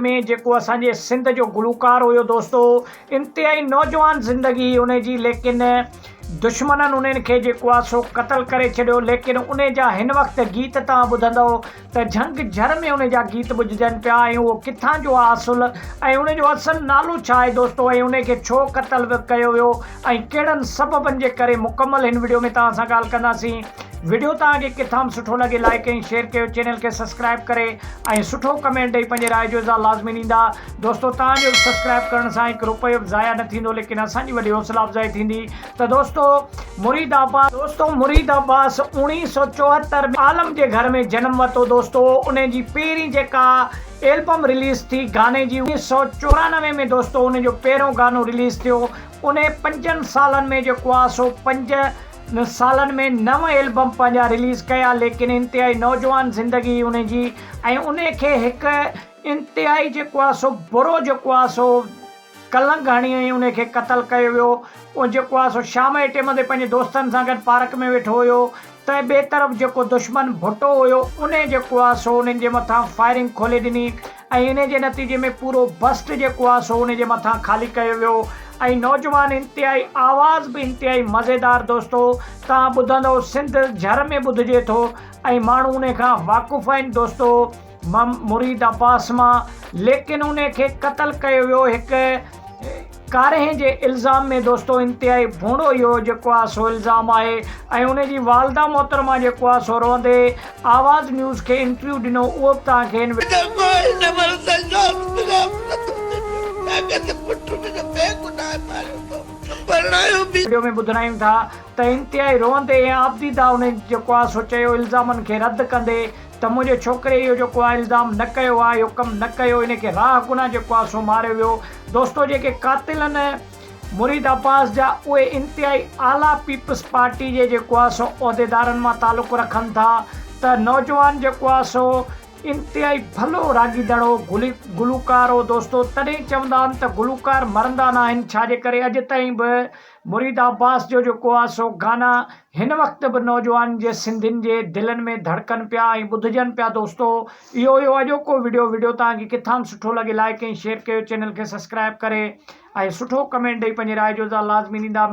۾ جيڪو اسان جي سنڌ جو گلوڪار هيو دوستو انتهائي نوجوان زندگي هئي ان جي ليڪن دشمنن انهن کي جيڪو آ سو قتل ڪري ڇڏيو ليڪن ان جا هن وقت گيت توهان ٻڌندؤ ته جهنگ جهر ۾ ان جا گيت ٻڌجن پيا ۽ اهو ڪٿان جو آ اصل ۽ ان جو اصل نالو ڇا آهي دوستو ۽ ان کي ڇو قتل ڪيو ويو ۽ ڪهڙن سببن جي ڪري مڪمل هن وڊيو ۾ توهان سان ڳالهه ڪنداسين وڊيو توهان کي ڪٿان به سٺو لڳي لائيڪ ۽ شيئر ڪيو چينل کي سبسڪرائيب ڪري ۽ سٺو ڪمينٽ ڏئي پنهنجي راء جو اظهار لازمي ڏيندا دوستو توهان جو سبسڪرائيب ڪرڻ سان هڪ روپيو به ضايع نه ٿيندو ليڪن اسان جي وڏي حوصلا افزائي ٿيندي ته دوستو مريد عباس دوستو مريد عباس 1974 ۾ عالم جي گهر ۾ جنم ورتو دوستو ان جي پهرين جيڪا البم رليز ٿي گاني جي 1994 ۾ دوستو ان جو پهريون گانو رليز ٿيو ان پنجن سالن ۾ جيڪو آ سو پنج سالن ۾ نو البم پنهنجا رليز ڪيا ليڪن انتهائي نوجوان زندگي ان جي ۽ ان کي هڪ انتهائي جيڪو آ سو برو جيڪو آ سو ڪلنگ هڻي ۽ ان کي قتل ڪيو ويو او جيڪو آ سو شام جي ٽيم تي پنهنجي دوستن سان گڏ پارڪ ۾ ويٺو هيو ته ٻئي طرف جيڪو دشمن ڀٽو هيو ان جيڪو آ سو انهن جي مٿان فائرنگ کولي ڏني ۽ انهي جي نتيجي ۾ پورو بسٽ جيڪو آ سو ان جي مٿان خالي ڪيو ويو ۽ نوجوان انتهائي آواز به انتهائي مزيدار دوستو توهان ٻڌندو سنڌ جھر ۾ ٻڌجي ٿو ۽ ماڻهو انهي کان واقف آهن دوستو مريد عباس مان ليڪن انهي کي قتل ڪيو ويو هڪ ڪارنهن جي الزام ۾ دوستو انتهائي ڀونڙو اهو جيڪو آ سو الزام آهي ۽ ان جي والده محترمه جيڪو آ سو روئندي آواز نيوز کي انٽرويو ڏنو اهو به توهان کي هن وڊيو ۾ ٻڌرايون ٿا ته انتهائي روئندي ۽ آبديده ان جيڪو آ سو چيو الزامن کي رد ڪندي ته منهنجي ڇوڪري اهو جيڪو آهي الزام نه ڪيو آهي اهو ڪم نه ڪيو ان کي راهه گناهه جيڪو آهي سو ماريو ويو دوستو جيڪي قاتل آهن مريد عباس جا اهي انتهائي اعليٰ پيپلز پارٽي جي جيڪو آهي سو عهديدارن مان تعلق رکن ٿا ته نوجوان جيڪو آهي سو انتهائي ڀلو راڳيندڙ هو گلوڪار هو دوستو تڏهن چوندا آهن ته گلوڪار مرندا ناهن ڇا جي ڪري اڄ تائين به مريد عباس جو جيڪو آ سو گانا هن وقت به نوجوان جي سنڌين جي دلن ۾ ڌڙڪن پيا ۽ ٻڌجن پيا دوستو اهو هيو اڄوڪو وڊيو وڊيو توهان کي ڪٿان به سٺو لڳي لائڪ ۽ شيئر ڪيو چينل کي سسڪرائب ڪري ۽ سٺو ڪمينٽ ڏئي پنهنجي راء جو اظهار لازمي ڏيندا.